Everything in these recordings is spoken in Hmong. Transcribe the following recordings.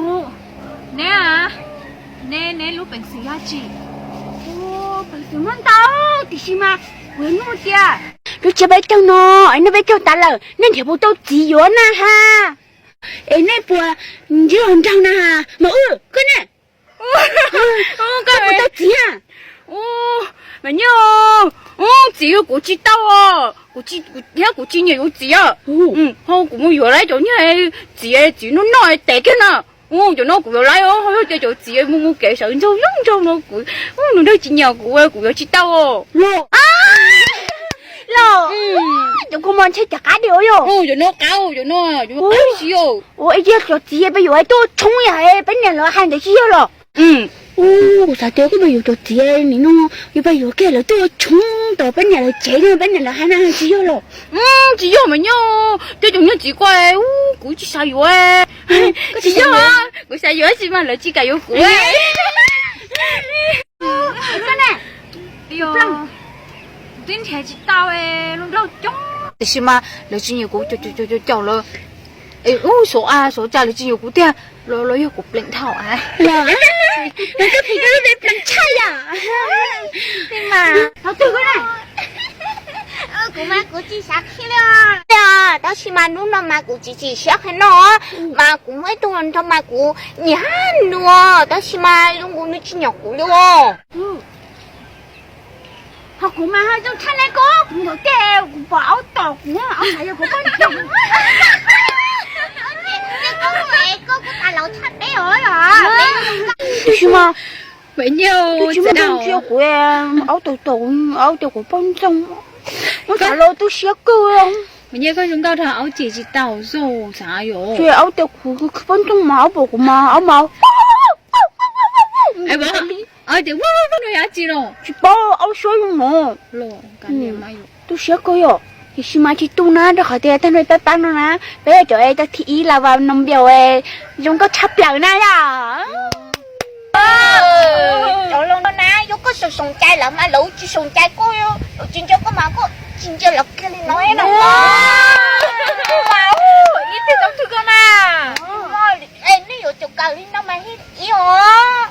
Neb, neb, neb lub peev xwm yog tsi? Peev xwm muaj ntau, tiam sis mas kuv nug tias lub tsiab peb caug no, nej peb caug tas lawm, nej nrhiav puas tau txiv yuav na ha? Es nej puas nrog nraug na ha? Mas u, koj ne, koj puas tau txiv ha? Mas nyob, txiv kuv tsis tau, thiab kuv tsis nyiam yuav txiv. Ho kuv mus yuav lawm cov niag txiv, txiv noj noj tes kiag na. Cov no kuv yuav lawm, ho yog tias cov txiv mus mus kev sawv ntsug zoo nraug no kuv, nws nrog tsis nyiam kuv, kuv yuav tsis tau. Los, los, cov kua muag ntshe cov qab diam yog. Cov no qab, cov no, cov no qab si. Ua, yog cov txiv peb yuav tuaj tshoob yam peb niam lawv hais ntawd tsis yog los? Kuv xav tias koj pab yuav cov txiv nim no, yuav pab yuav kiag lawv tuaj tshoob tom peb niam lawv tsev no, peb niam lawv hais na, tsis yog los? Tsis yog mas nyob, cov cov niag txiv ko, kuv tsis xav yuav. Tsis yog, kuv xav yuav tsis mas lawv tsis kam yuav kuv. Twb nrhiav tsis tau, hluas nraug coob tiam sis mas lawv tsis nyiam kuv, caum lawv, ub, xyov a xyov cas lawv tsis nyiam kuv tiag, los los yog kuv pleev dhau. Los, los koj pheej koj lub npe pleev tshaj yam. Mas thaum twg koj na? Kuv mas kuv tsis xav qhia li, tab sis mas hnub no mas kuv tsis tsis siab qhia no, mas kuv muaj ib tug hluas nraug mas kuv nyiam nws, tab sis mas zoo nkaus nws tsis nyiam kuv li os. Ho kuv mas zoo tshaj nej ko, kuv ntawd tiag, kuv pom aub tom kuv, aub xav yog kuv poj ntxoog. Koj kuj tas laus tshaj peb os. Tab sis mas, tab sis mas zoo tsis yog kuv, aub tom tom, aub tias kuv poj ntxoog, muab xav los tu siab kawg. Mas nyiaj koj zoo nkauj dhau aub cem tsis tau xwb xav yom. Ces aub tias kuv poj ntxoog mas aub pom kuv mas aub mas, aub tias no yog dab tsi los? Tsis paub, aub suab zoo no. Tu siab kawg yom. Tiam sis mas tsis tu na, rau qhov tias tag nrho pab pab no na, peb yog cov es tau thib ib las vas noo npias zoo nkauj tshaj plaws na yom. Cov hluas nraug na, yog koj xav xav cai lawv mas lawv tsis xav cai koj, lawv tsis ntsia koj mas koj tsis ntsia lawv kiag li no no. Ib tug tau twg koj mas. Nej yuav cov kawg li no mas ib os.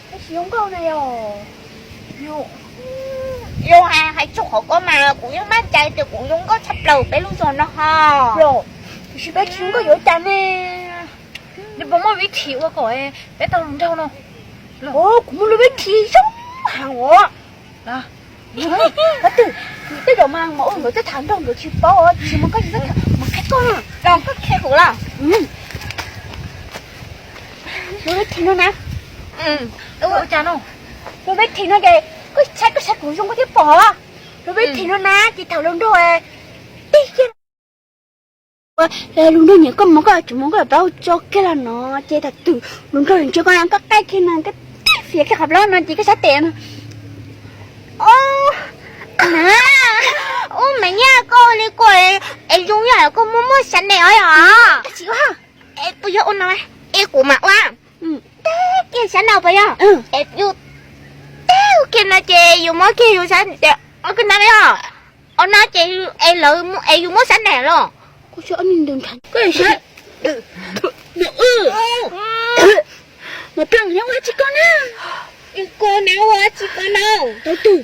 Tab sis zoo nkauj na yom. Yog hais txog qhov ko mas kuv yeej maj cai tias kuv zoo nkauj tshaj plaws peb lub zos no ho. Tiam sis peb tsis zoo nkauj yuav cas ne. Nws puas muaj vib thim ua kom peb tau hluas nraug no? Kuv muaj lub vib thim zoo heev os. Qhov twg? Tej zaum mas mus ua nkawd tej tham nrog nkawd tsis paub, tsis mas koj tsis txhob tham, mas qhia koj na. Los koj qhia kuv los. Lub vib thim no na. Ua cas no? Lub vib thim no ces koj saib, koj saib kuv zoo koj thiaj pom. Lub vib thim no na ces thaum hluas nraug tig kiag, hluas nraug nyiam koj mus koj tsis mus koj pab tso kiag los no, ces thaum twg hluas nraug ntsia koj na koj qaij kiag no koj fiav kiag qhov plaub no ces koj sab tes no. Ub, mas nyiaj koj li ko es zoo yam koj muaj muaj xav ntes os yom? Puas yog ua no? Es kuv mam ua. Teb kiag xav ntes puas yog? Es yus teb kiag no ces yus muab kiag yus sab tes, ua kiag no yog. Ua no ces es lawv es yus muab sab ntes los? Koj saib, mas plees neb ua tsis koj na. Koj neb ua tsis koj na. Tau tug,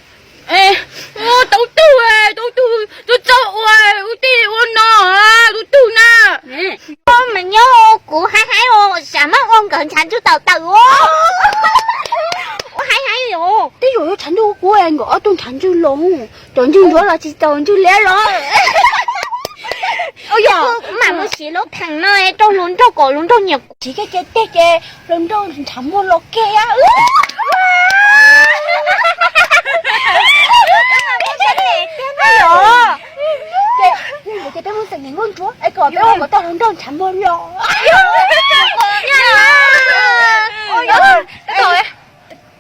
tau tug, tau tug, tau tug ua, ua tij ua no, tau tug na. Mas nyob kuv haib haib os, xav mas ua nkawd ntshav ntswg tawm tawm os. Ua haib haib os. Twb yuav yuav tshav ntuj kuv nkawd ob tug ntshav ntswg los, cov ntswg ntsuav los tsis tau ntswg liab los. Kuv mam mus siv lub theem no rau hluas nraug kom hluas nraug nyiam kuv. Siv kiag ces teg ces hluas nraug ntshav muag los kiag. Ces peb mus xeem niam nkauj ntsuab es kom peb ua kom tau hluas nraug ntshav muag los.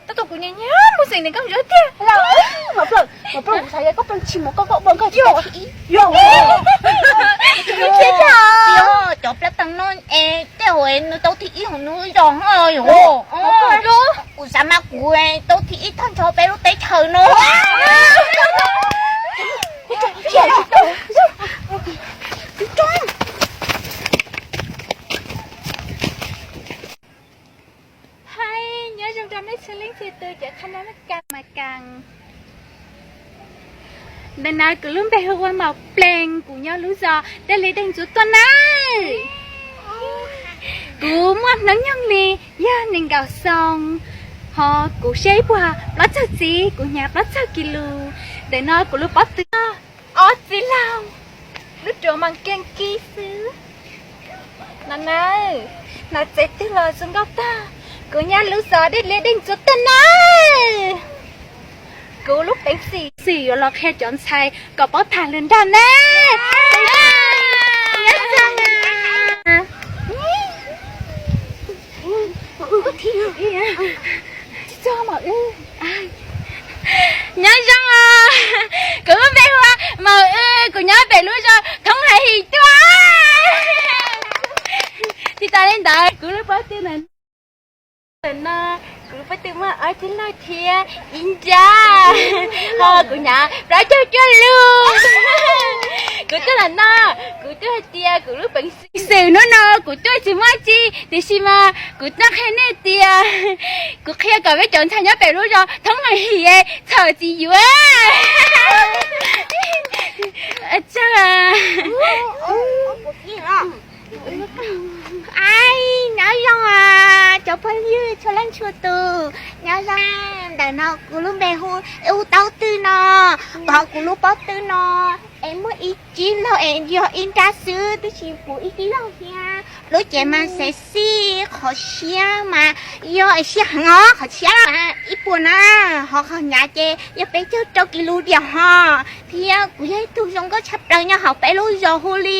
Tab tom kuv nyiam nyiam mus xeem niam nkauj ntsuab tiag. Mas Plooj, mas Plooj, kuv xav koj Plooj tsis mus koj, koj ua nkauj tsis tau thib ib. Cov plaub teev no es tej zaum nws tau thib ib hauv nws zos ho yom. Kuv xav mas kuv tau thib ib tag nrho peb lub teb chaws no. Kuv tsis tau. Kuv tsis tau. Tus cov qhab nab mas kas mas kas. Ntawm no kuv lub npe hu ua Maum Plees, kuv nyob lub zos Dej Liab Dej Ntxuav Tuag nawb. Kuv muaj hnub nyoog li yog nees nkaum xyoo, ho kuv siab ib puas plaub txog txiv, kuv hnyav plaub txog kis lus. Ntawm no kuv lub pob tw ob txiv laug, lub duav mas nkees kis xwb. No na, no txawv twg los zoo nkauj tag. Kuv nyob lub zos Dej Liab Dej Ntxuav Tuag nawb. Kuv lub peev xwm, xwm yuav los qhia cov ntxhais kom paub tham lus nrog nawb. Nyob zoo os, kuv lub npe hu ua Maum Wb, kuv nyob pem lub zos Thoob Hais Him tuaj. Tsis tas li ntawd kuv lub pob tw ntawm no, kuv lub pob tw muaj ob txiv laug thiab ib nrab, ho kuv hnyav plaub caug cuaj lus. Kuv tuaj ntawm no, kuv tuaj hais tias kuv lub peev xwm hnub no kuv tuaj tsis muaj tsi, tiam sis mas kuv tuaj qhia nej tias, kuv qhia kom peb cov ntxhais nyob pem lub zos Thoob Hais Him txhawm txiv yuav. Tsaug. Ai, nyob zoo os cov phooj ywg txhua leej txhua tus, nyob zoo. Ntawm no kuv lub npe hu, hu Taub Twg no, ho kuv lub pob tw no es muaj ib txiv laug es yog ib nrab xwb, tab sis puv ib txiv laug thiab. Lub cev mas sexy, qhov siab mas yog sexy heev os, qhov siab ib puas na, ho qhov hnyav ces yog peb caug rau kis lus diam ho. Thiab kuv yog ib tug zoo nkauj tshaj plaws nyob hauv peb lub zos hu li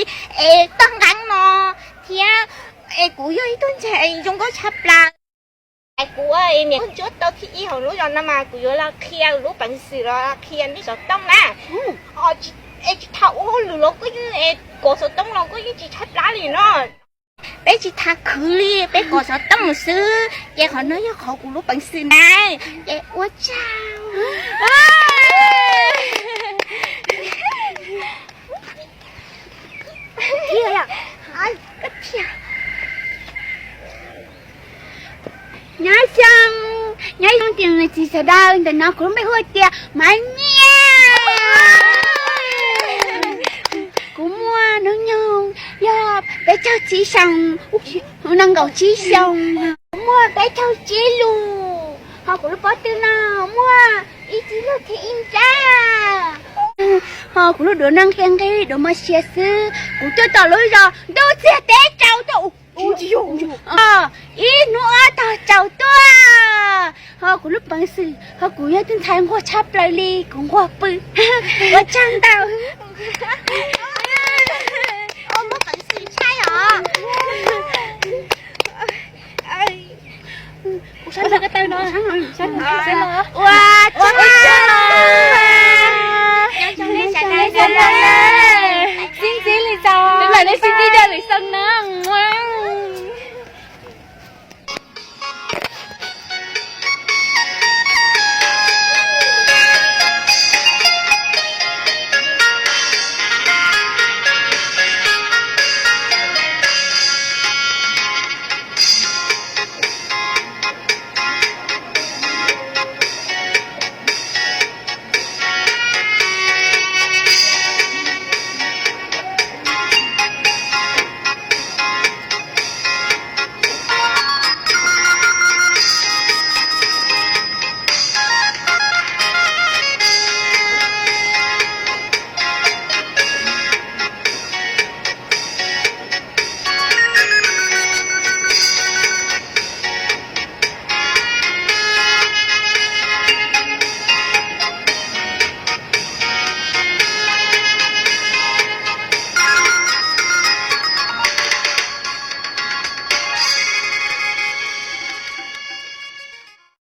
es Toj Nqeeb no, thiab es kuv yog ib tug ntxhais zoo nkauj tshaj plaws. Es kuv niam ntsuab tau thib ib hauv lub zos no mas kuv yuav los qhia lub peev xwm los qhia nej xov tooj na. Es tsis thaum ua hauj lwm los kuj yeej, es kov xov tooj los kuj yeej tsis tshaib plab li no. Peb tsis tham khwv li, peb kov xov tooj xwb. Ces qhov no yog qhov kuv lub peev xwm na. Ces ua tsaug. Nyob zoo, nyob zoo tsoom niam txiv sawv daws, ntawm no kuv lub npe hu tias Maiv Nyiaj. Kuv muaj hnub nyoog yog peb caug tsib xyoos, nees nkaum tsib xyoos, kuv muaj peb caug tsib lus, ho kuv lub pob tw no muaj ib txiv laug thiab ib nrab, ho kuv lub duav no nqhis nqhis duav mos sia xwb. Kuv tuaj tom lub zos Ntuj Txiag Teb Tsaus tuaj, ib hnub ob tog tsaus tuaj, ho kuv lub peev xwm, ho kuv yog tus ntxhais nquag tshaj plaws li, kuv nquag pw. Ua tsaug ntau. Muaj peev xwm ntshai os. Ua tsaug.